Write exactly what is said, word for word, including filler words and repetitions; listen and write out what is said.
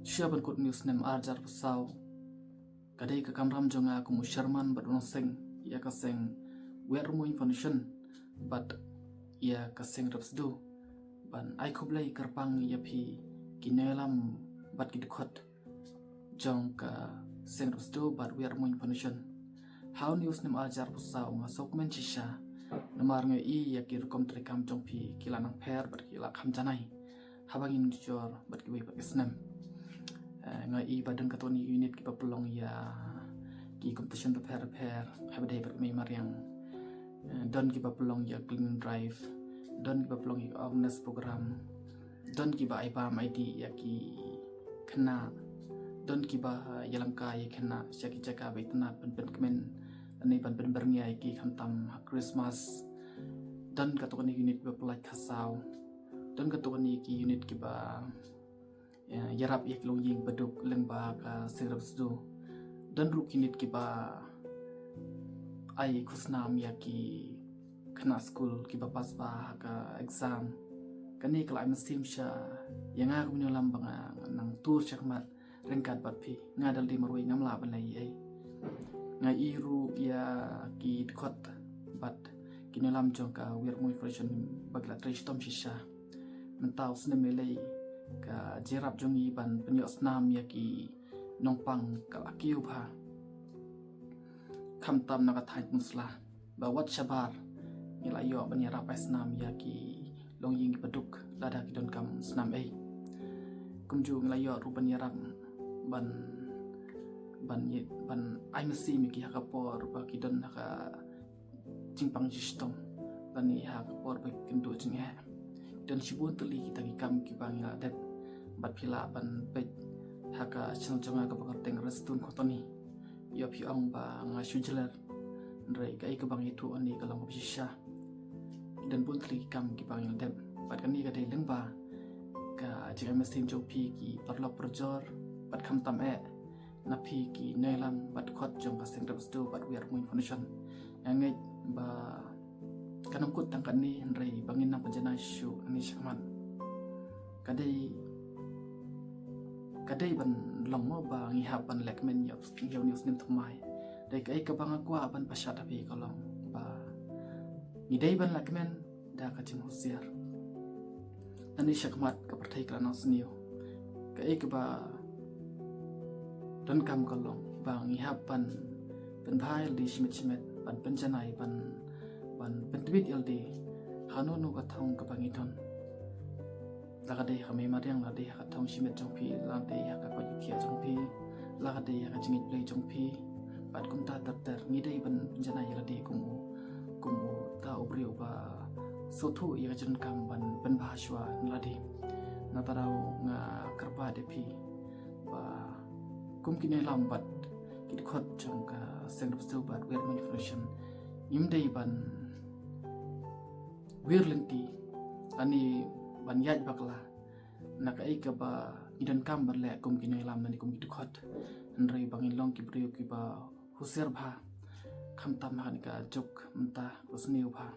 Sha ban kut news snem arjar pasau. Ka dei ka kamram jong nga kum u chairman bad u nongseng ïa ka seng Wiat Rymmuin Foundation bad ïa ka seng Repsdu ban ai khublei kyrpang ïa phi ki nongïalam bad ki dkhot jong ka seng Repsdu bad Wiat Rymmuin Foundation. Ha u news snem arjar pasau nga sngewkmen shisha namar nga i ïa ki rukom treikam jong phi ki la nang pher bad ki la kham janai haba ngin jur bad kiwei pat ki snem. Eh, nga i ba don katto katne unit kiba pynlong ïa ki competition bapher bapher haba dei bad ka mei mariang. Eh, don kiba pynlong ïa cleaning drive, don kiba pynlong ïa awareness program, don kiba ai bam ai dih ïa ki khynnah, don kiba ïalam ka ïa khynnah sha ki jaka ba itynnat ban pynkmen lane ban pynbyrngia ïa ki khamtam ha Christmas. Don katto katne unit kiba pynlait khasaw. Don katto katne ki unit kiba, eh, ïarap ïa ki longïing baduk lyngba ka seng Repsdu. Don ruh ki unit kiba ai khusnam ïa ki khynnah skul kiba pass bha ha ka exam. Kane ka la ai mynsiem sha ïa nga kum u nongïalam ba nga nang tur shakhmat ryngkat bad phi. Nga da lade marwei ngam lah ban leh ei. Nga i ruh ïa ki dkhot bad ki nongïalam jong ka Wiat Rymmuin Foundation ba ki la trei shitom shisha. Mynta u snem lei lei ka jingïarap jong ngi ban pynïoh snam ïa ki nongpang ka la kiew bha. Khamtam na ka thaiñ Pynursla ba wat shabar ngi la ïoh ban ïarap ai snam ïa ki longïing kiba duk lada ki donkam snam ei. Kumjuh ngi la ïoh ruh ban ïarap ban, ban ïa, ban ai mynsiem ïa ki ha ka por ba ki don ha ka jingpang jingshitom lane ha ka por ba ki kynduh jingeh. Don shibun tylli kita ki kam kiba ngi la dep bad phi lah ban peit ha ka channel jong nga kaba kyrteng Restun Company. Ïoh phi ong ba nga shu jler. Hynrei kaei kaba nga ïathuh hangne ka long kaba shisha. Don bun tylli ki kam kiba ngi la dep bad kane ka dei lyngba ka jingai mynsiem jong phi ki paralok parajor bad khamtam eh na phi ki nongïalam bad dkhot jong ka seng Repsdu bad Wiat Rymmuin Foundation. Nga ngeit ba kan ym kut tang katne hynrei ba ngin nang pynjanai shuh hangne shakhmat. Ka dei, ka dei ban long mo ba ngi hap ban leh kmen ïa u, ïa une u snem thymmai. Dei kaei kaba nga kwah ban pashat ha phi ka long ba ngi dei ban leh kmen da ka jinghusiar. Nangne shakhmat ka pyrthei ka la nang sniew. Kaei kaba donkam ka long ba ngi hap ban pynbha ïalade shimet shimet, ban pynjanai, ban, ban pyntbit ïalade ha kano kano ka thong kaba ngi don. La ka dei ha ka mei mariang, la dei ha ka thong shimet jong phi, la dei ha ka koit ka khiah jong phi, la ka dei ha ka jingngeit Blei jong phi. Bad kumta ter ter ngi dei ban pynjanai ïalade kum u, kum uta u briew ba sngewthuh ïa ka jingdonkam ban pynbha shuwa na lade. Na kata daw nga kyrpad ïa phi ba kum ki nongïalam bad ki dkhot jong ka seng Repsdu bad Wiat Rymmuin Foundation ngim dei ban wir lynti lane ban ïaid bakla na kaei kaba ngi donkam ban leh kum ki nongïalam lane kum ki dkhot. Hynrei ba ngin long ki briew kiba husiar bha khamtam ha kane ka juk mynta ba sniew bha.